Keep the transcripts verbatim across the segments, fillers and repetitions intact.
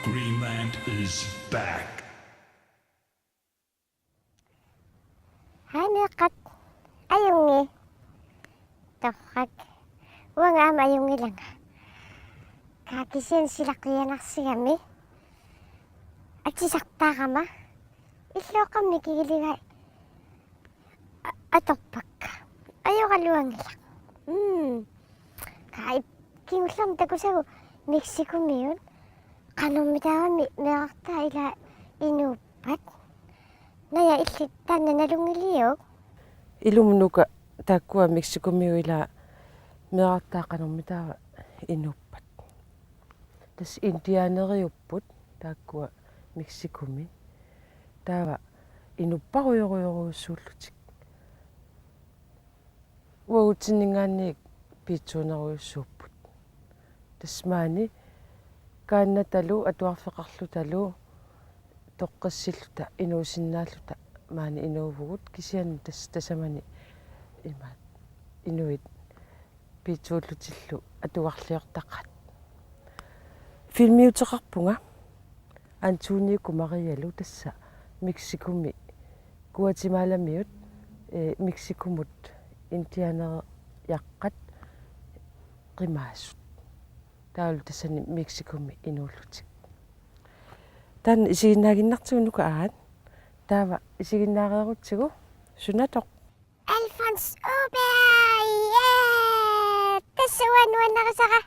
Greenland is back. Hej, meeqqat. Ajunngii. Torrak. Uanga aamma ajunngilanga. Kaa, kisianni silaqianarsigami atisartaarama illuaqqamik kigiligai a-, atorpakka. Ajoraluanngilaq. Mm. Kaa, kingullermik takusagut Mexicomiut. Qanormitaava meerartaat ilaa inuuppat? Naja, illit taanna nalunngiliuk? Ilumut uku taakkua Mexicomiut ilaa meerartaat qanormitaava inuuppat? Tassa indianeriupput taakkua Mexicomi. Taava inuupparujorujorujussuullutik. Uagutsinninngaanniit piitsuunerujussuupput. Tassa maani kaannatalu atuarfeqarlutalu toqqissilluta inuusinnaalluta maani inuuvugut, kisianni tassa tasamani imaat inuit piitsuullutillu atugarliortaqaat. Filmiuteqarpunga Antonio Marialu, tassa Mexicomi Guatemalamiut, eh, Mexicomut indianeriaqqat qimaasut. Taavalu tassani Mexicomi inuullutik. Taanna isiginnaaginnartigu uku aat. Taava isiginnaareerutsigu sunatoq. Alfons Uber! Yeah! Tassa uanga nuannarisara.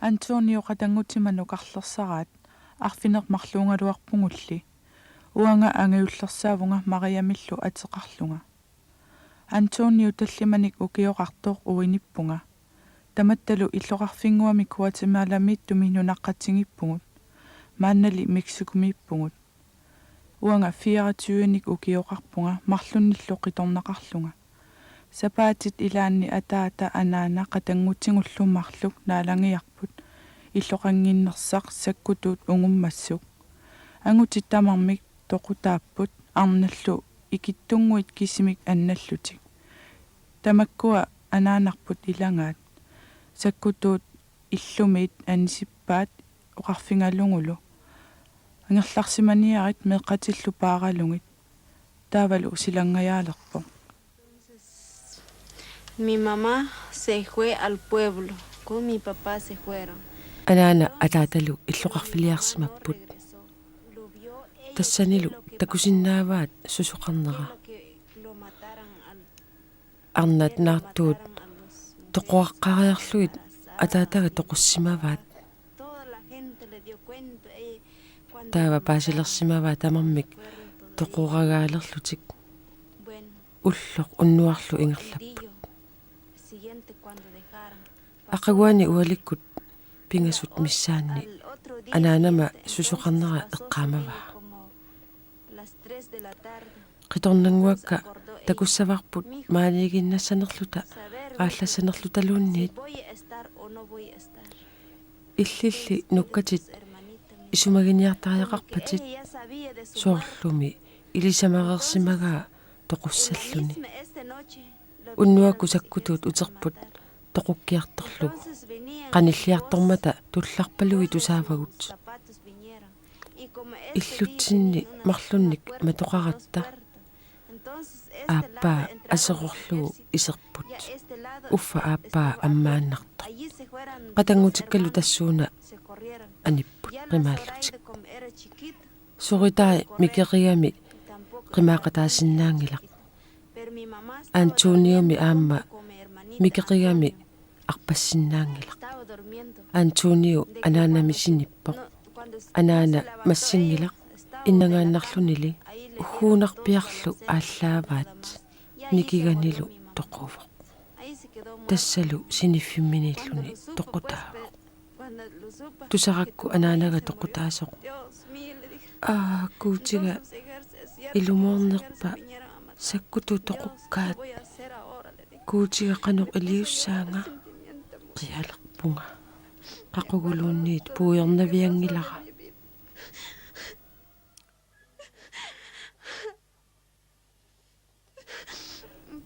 Antonio qatanngutima nukarlersaraat arfineq-marluugaluarpugulli. Uanga angajullersaavunga Mariamillu ateqarlunga. Antonio tallimanik ukioqartoq uinippunga. Tamattalu illoqarfinnguami Guatemalamiittumi nunaqqatigiippugut. Maannali Mexicomiippugut. Uanga fireogtyvenik ukioqarpunga marlunnillu qitornaqarlunga. Sapaatit ilaanni ataata anaana qatanngutigullu marluk naalagiarput illoqannginnersaq sakkutuut ungummassuk. Angutit tamarmik toqutaapput arnallu ikittunnguit kisimik annallutik. Tamakkua anaanarput ilagaat. Sakkutuut illumiit anisippaat oqarfigalugulu: Angerlarsimaniarit meeqqatillu paaralugit. Taavalu silanngajaalerpoq. Mi mamá se fue al pueblo con mi papá se fueron. Anaana ataatalu illoqarfiliarsimapput. Tassanilu takusinnaavaat susoqarnera. Arnat naartuut toqoraqqaariarlugit ataataga toqussimavaat. Taava paasilersimavaat tamarmik toqoragaalerlutik. Ulloq unnuarlu ingerlapput. Aqaguani ualikkut pingasut missaanni anaanama susoqarnera eqqaamavaa. Qitornannguakka takussavarput maaniiginnassanerluta aallassanerlutaluunniit. Illilli nukkatit Isumaginiartariaqarpatit, soorlumi ilisamareersimagaa toqussalluni. Unnuakkut sakkutuut uterput toqukkiartorlugu. Qanilliartormata tullarpaluit tusaavagut. Illutsinni marlunnik matoqaratta. Aappaa aserorlugu iserput. Uffa aappaa ammaannartoq. Qatanngutikkalu tassuuna anipput qimaallutik. Soritai Mikerigami qimaaqataasinnaanngilaq. Antoniomi aamma Mikerigami arpassinnaanngilaq. Antonio anaanami sinippoq. Anaana massinngilaq innangaannarlunili ugguunarpiarlu aallaavaat nikiganilu toquvoq. Tassalu siniffimminiilluni toqutaavoq. Tusarakku anaanaga toqutaasoq: "Aa, Guutiga ilumoornerpa sakkutuut toqukkaat. Guutiga qanoq iliussaanga?" Qialerpunga. Qaquguluunniit puiornavianngilara.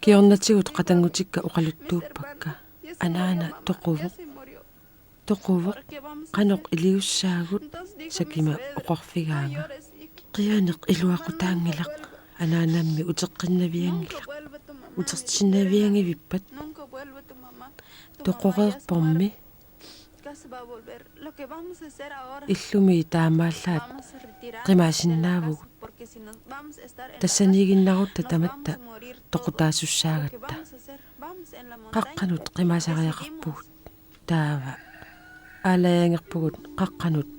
Kingornatigut qatanngutikka oqaluttuuppakka. Anaana toquvoq. Toquvoq, qanoq iliussaagut, sakima oqarfigaanga. Qianeq iluaqutaanngilaq, anaanammi uteqqinnavianngilaq. Utertinnavianngivippat? Toqoreerpormi. Illumi taamaallaat qimaasinnaavugut. Tassaniiginnarutta tamatta toqutaasussaagatta. Qaqqanut qimaasariaqarpugut. Taava aalajangerpugut qaqqanut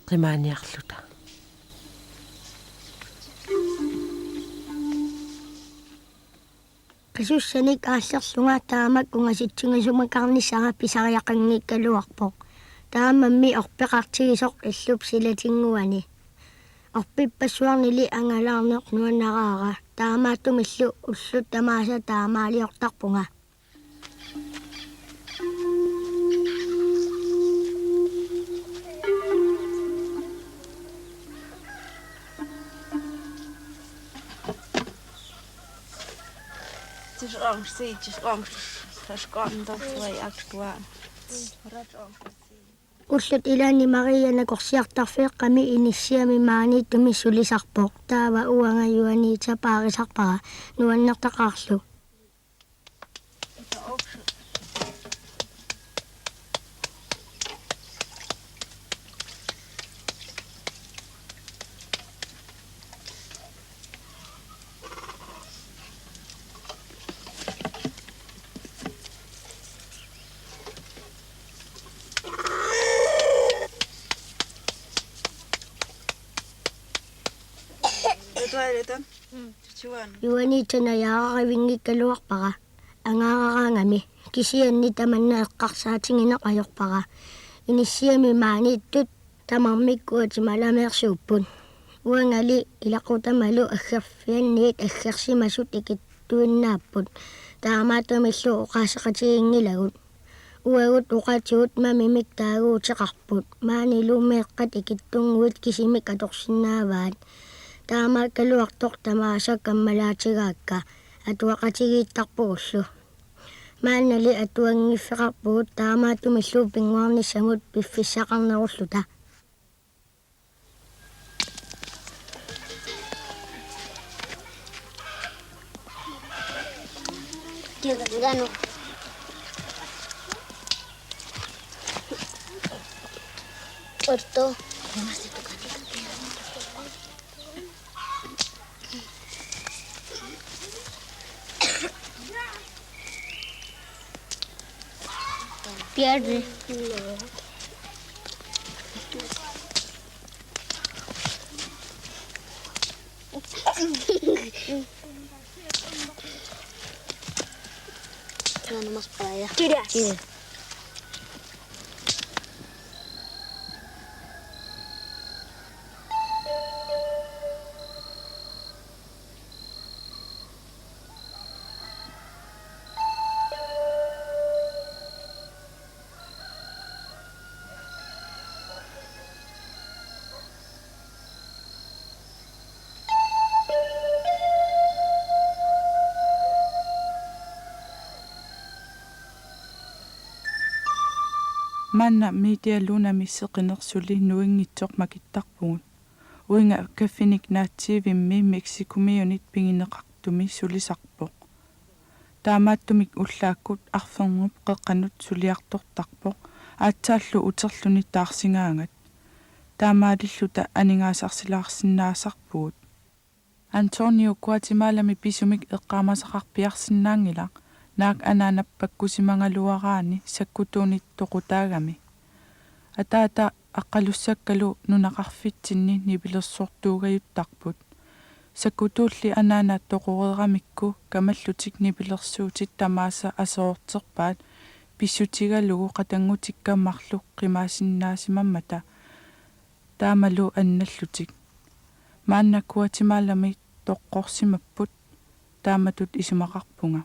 qimaaniarluta. Qisussanik aallerlunga taamak ungasitsingisumakaarnissara pisariaqanngikkaluarpoq. Taamammi orpeqartigisoq illup silatinnguani. Orpippassuarnili angalaarneq nuannaraara. Taamaattumillu ullut tamaasa taamaaliortarpunga. Ullut ilaanni Maria nakorsiartarfeeqqami inissiami maaniittumi sulisarpoq. Taava uanga Juanita paarisarpara nuannertaqaarlu. Juanita najaaravinngikkaluarpara angaararaangami, kisianni tamanna eqqarsaatigineq ajorpara. Inissiami maaniittut tamarmik Guatemalameersuupput. Uangali ilaqutamalu aggerfianniit aggersimasut ikittuinnaapput. Taamaattumillu oqaaseqatiginngilagut. Uagut oqaatigut mamimik taaguuteqarput. Maanilu meeqqat ikittunnguit kisimik atorsinnaavaat. Taamaakkaluartoq tamaasa kammalaatigaakka. Atuaqatigiittarpugullu. Maannali atuanngiffeqarpugut taamaattumillu pinnguarnissamut piffissaqarnerulluta. Pierde. Nada más para allá. Tiras. Tira. Maanna Media Lunami seqineq suli nuinngitsoq makittarpugut. Uinga kaffinik naatsiivimmi Mexicomiunit pigineqartumi sulisarpoq. Taamaattumik ullaakkut arfernup qeqqanut suliartortarpoq, aatsaallu uterluni taarsingaagat. Taamaalilluta aningaasarsilaarsinnaasarpugut. Antonio Guatemalami pisumik eqqaamasaqarpiarsinnaanngilaq, naak anaanap pakkusimagaluaraani sakkutuunit toqutaagami. Ataata aqqalussakkalu nunaqarfitsinni nipilersortuugajuttarput. Sakkutuulli anaana toqoreeramikku kamallutik nipilersuutit tamaasa aserorterpaat pissutigalugu qatanngutikka marluk qimaasinnaasimammata, taamalu annallutik. Maanna Guatemalami toqqorsimapput, taamatut isumaqarpunga.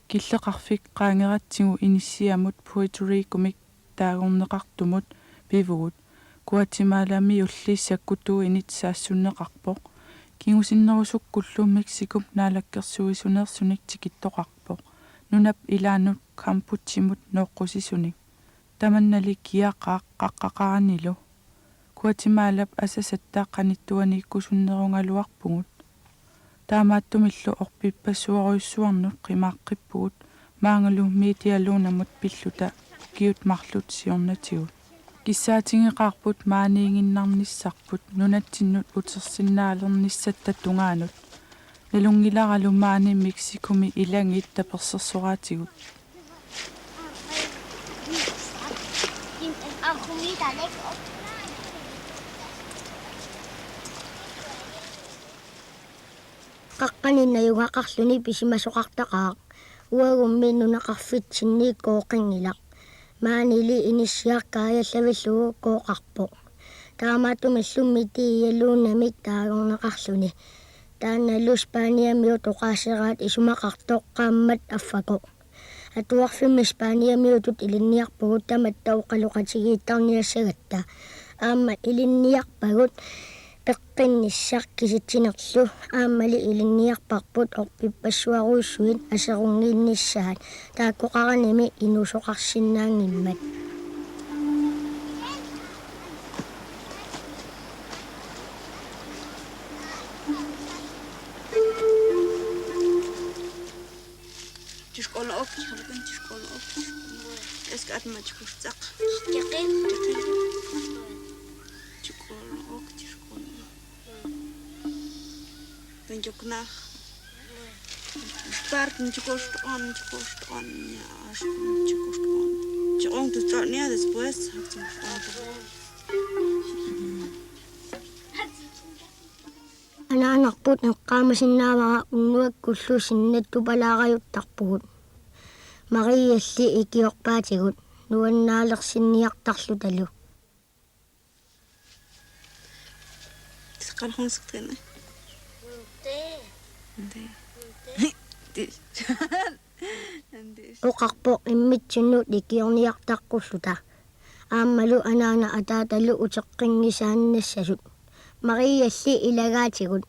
Killeqarfik qaangeratsigu inissiamut Puerto Ricomik taagorneqartumut pivugut. Guatemalamiulli sakkutuuinit saassunneqarpoq. Kingusinnerusukkullu Mexicop naalakkersuisuneersunik tikittoqarpoq, nunap ilaanut Campochemut nooqqusisunik. Tamannali kiaqaaq qaqqaqaranilu. Guatemalap asasatta qanittuaniikkusunnerugaluarpugut. Taamaattumillu orpippassuarujussuarnut qimaaqqippugut, maangalu Media Lunamut pilluta ukiut marluk siornatigut. Kissaatigeqaarput maaniiginnarnissarput nunatsinnut utersinnaalernissatta tungaanut. Nalunngilaralu maani Mexicomi ilagiit tapersersoraatigut. Qaqqani najugaqarluni pisimasoqartaqaaq. Uagummi nunaqarfitsinni kooqinngilaq. Maanili inissiaq kaajallavillugu kooqarpoq. Taamaattumillu Media Lunamik taagorneqarluni. Taannalu Spaniamiut oqaaseraat isumaqartoq qaammat affako. Atuarfimmi Spaniamiutut ilinniarpugut tamatta oqaloqatigiittarniassagatta. Aamma ilinniarpagut peqqinnissaq kisitsinerlu, aammali ilinniarparput orpippassuarujussuit aserunnginnissaat, taakkoqaranimi inuusoqarsinnaanngimmat. Тишконо ок, тишконо ок. Эск атма тишкоштак. Тишконо. Тишконо ок, тишконо. Пенчокнах. Старт ничкоштон, ничкоштон, ничкоштон. Чон тустон, я, después. Anaanarput eqqaamasinnaavara unnuakkullu sinnattupalaarajuttarpugut. Marialli ikiorpaatigut nuannaalersinniartarlutalu. Oqarpoq immitsinnut ikiorniartaqqulluta. Aammalu anaana ataatalu uteqqinngisaannassasut. Marialli ilagaatigut.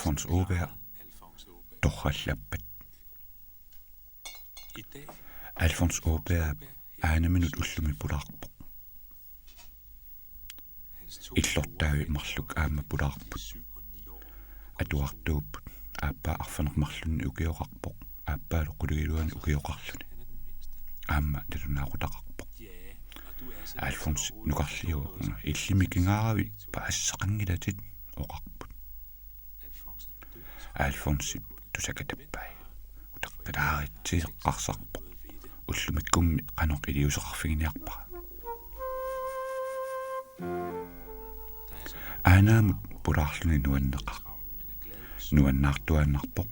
Alfons Åberg, Torrallappat. Alfons Åberg aanaminut ullumi pulaarpoq. Illortaavi marluk aamma pulaarput. Atuartuupput, aappaa arfineq-marlunni ukioqarpoq, aappaalu qulingiluani ukioqarluni. Aamma nalunaaqutaqarpoq. Alfons nukarliuvoq: Illit mikingaaravit, paasisaqanngilatit, oqarput. Alfonsip tusakatappai. Utaqqilaaritsi, eqqarsarpoq. Ullumikkummi qanoq iliuuseqarfiginiarpara. Aanaamut pulaarluni nuanneqaaq. Nuannaartuaannarpoq,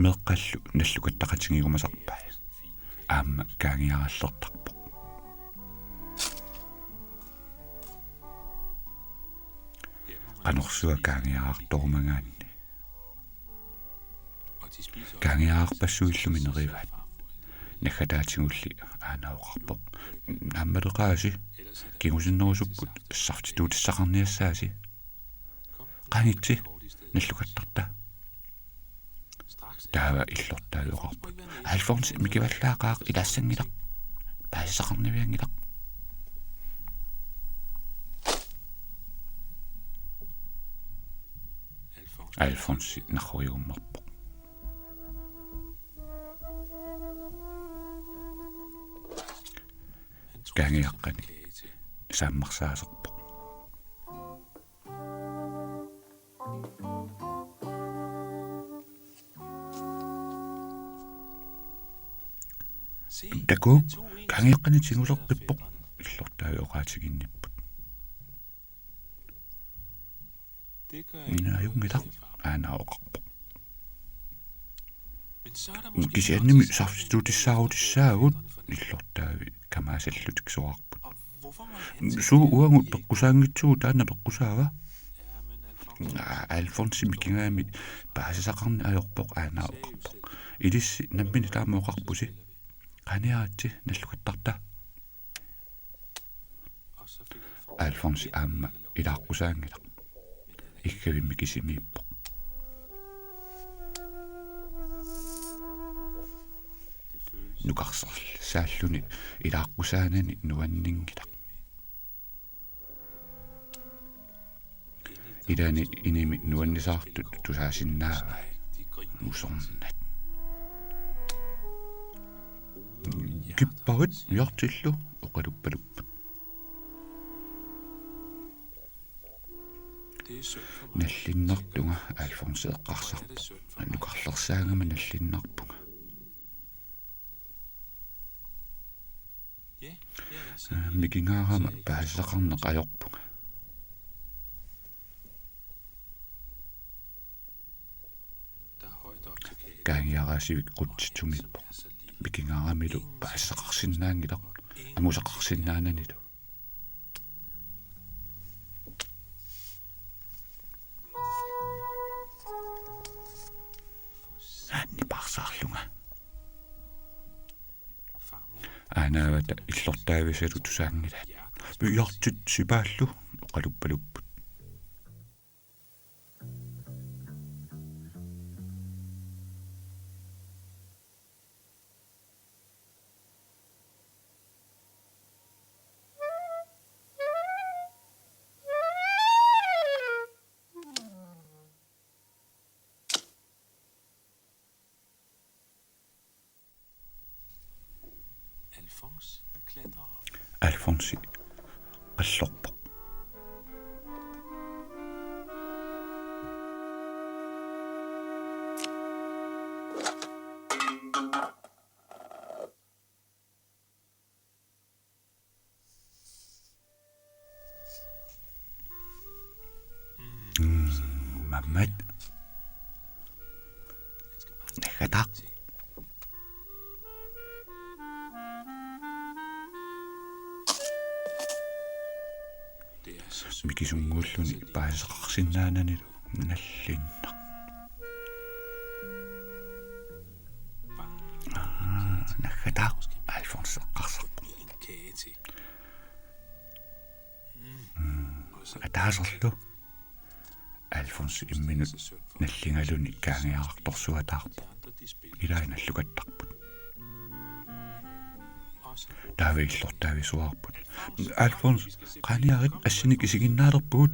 meeqqallu nallukattaqatigigumasarpai. Aamma kaangiarallertarpoq. Qanorsuaq kaangiarartorumagaanni. Kaangiararpassuillumi nerivaat. Naggataatigulli aana oqarpoq: Naammaleqaasi, kingusinnerusukkut saftituutissaqarniassaasi. Qanitsi, nallukattarta. Taava illortaavi oqarput: Alfons, mikivallaaqaaq, ilaassanngilaq. Paasisaqarnavianngilaq. Alfonsi narrujummerpoq. Kaangiaqqani saammarsaasarpoq. Takuuk, kaangiaqqani tiguleqqippoq, illortaavi oqaatiginnipput. Minna ajunngilaq, aana oqarpoq. Kisiannimi saftituutissaarutissaagut, illortaavi kamaasallutik soraarput. Suu uagut peqqusaanngitsugut, taanna peqqusaava? Aa, Alfonsi mikigaanni paasisaqarneq ajorpoq, aana oqarpoq. Ilissi nammineq taama oqarpusi. Qaaniaritsi, nallukattarta. Alfonsi aamma ilaaqqusaanngilaq. Iggavimmi kisimiippoq. Nukarsersaalluni ilaaqqusaanani nuanninngilaq. Ilaanni inimi nuannisaartut tusaasinnaavai. Usornat. Kipparit, ujartillu, oqaluppalupput. Nallinnartunga, Alfonsi eqqarsarpoq. Nukarlersaagama nallinnarpunga. Mikigaarama paasisaqarneq ajorpunga. Kaangiaraasivik qutsitsumiippoq. Mikigaaramilu paasisaqarsinnaanngilaq, angusaqarsinnaananilu. Nipaarsaarlunga. Aanaavata illortaavisalu tusaanngilaat. Ujartit sipaallu, oqaluppalupput. Alfonsi qallorpoq. Mm, mammat. Naggataq. Mikisunnguulluni paasisaqarsinnaananilu nallinnaq. Aa, naggataq, Alfonsi eqqarsarpoq. Mm, ataaserlu. Alfons imminut nalligaluni kaangiarartorsuataarpoq. Ilai nallukattarput. Taava illortaavisuarput: Alfons, qaaniarit, assinik isiginnaalerpugut.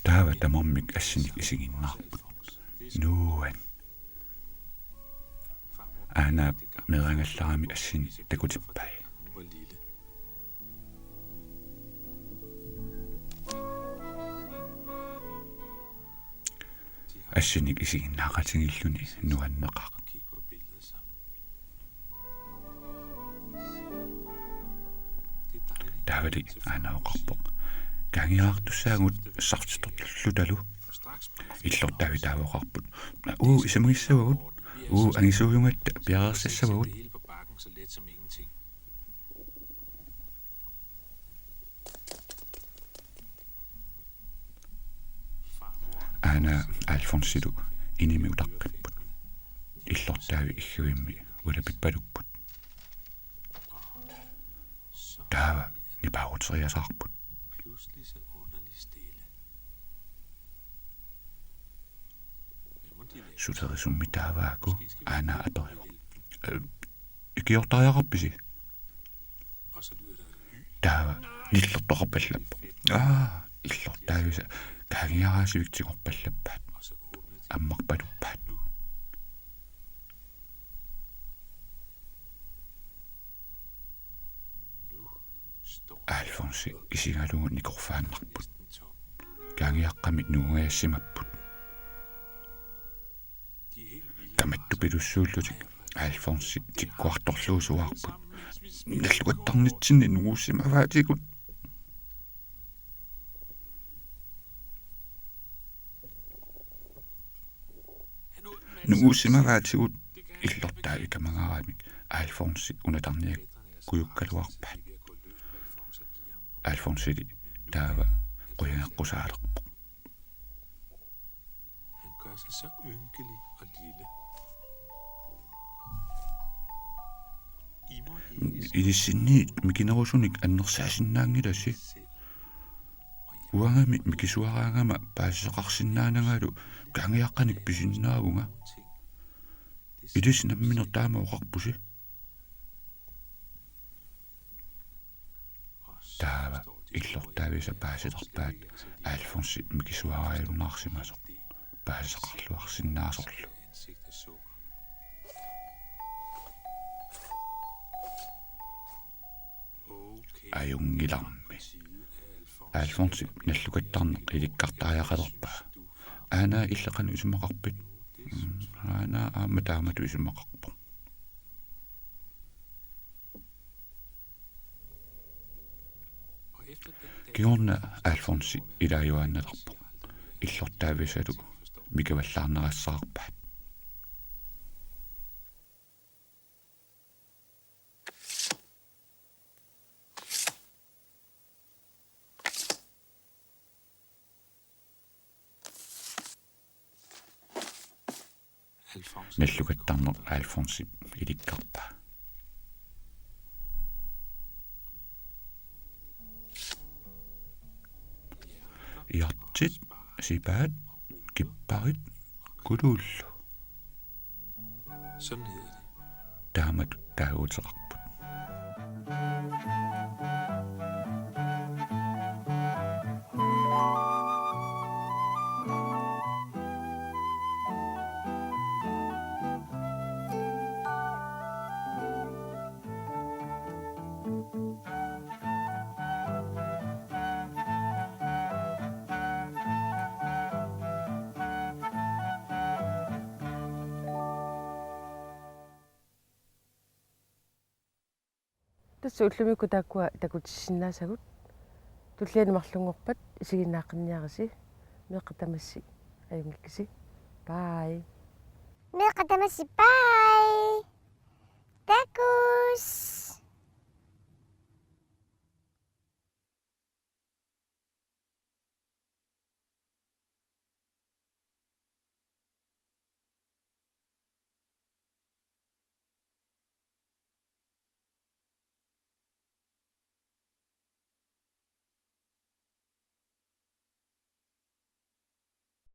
Taava tamarmik assinik isiginnaarput. Nuuan. Aana meeraagallarami assinik takutippai. Assinik isiginnaaqatigiilluni nuanneqaaq. Taavali aana oqarpoq: Kaangiarartussaagut saartitortullutalu. Illortaavi taava oqarput: Uu, isumagissavagut. Uu, angisuujugatta, piareersassavagut. Aana Alfonsilu inimi utaqqipput. Illortaavi iggavimmi ulapippalupput. Taava nipaaruteriasaarput. Sulerisummi taavaaku aana aperivoq: Øh, ikiortariaqarpisi? Taava nillertoqarpallappoq. Aa, illortaavisa kaangiaraasivik tigorpallappaat. Ammarpaluppaat. Alfonsi isigalugu nikorfaannarput. Kaangiaqqami nuugajassimapput. Kamattupilussuullutik Alfonsi tikkuartorluusuarput. Nallukattarnitsinni nungussimavaatigut. Nungussimavaatigut, illortaavi kamagaaramik Alfonsi unatarniakkujukkaluarpaat. Alfonsili taava qujageqqusaalerpoq. Han gør sig så ynkelig og lille. Ilissinniit mikinerusunik annersaasinnaanngilasi. Uangami mikisuaraangama paasisaqarsinnaanangalu kaangiaqqanik pisinnaavunga. Ilissi nammineq taama oqarpusi. Taava illortaavisa paasilerpaat Alfonsi mikisuaraajunnaarsimasoq paasisaqarluarsinnaasorlu. Ajunngilarmi. Alfonsip nallukattarneq ilikkartariaqalerpaa. Aana illit qanoq isumaqarpit? Mm, aana aamma taamatut isumaqarpoq. Kingorna Alfonsi ilaajuaannalerpoq. Illortaavisalu mikavallaarnerassaarpaat. Nallukattarneq Alfonsip ilikkarpaa. Hjertet, sipaat, kipparit, kuluullu. Sådan hedder det. Taamatut taaguuteqarput. Tassa ullumikkut taakkua takutissinnaasagut. Tulliani marlunngorpat isiginnaaqqinniarisi. Meeqqat tamassi ajunngikkisi. Bye. Meeqqat tamassi, bye. Takuss.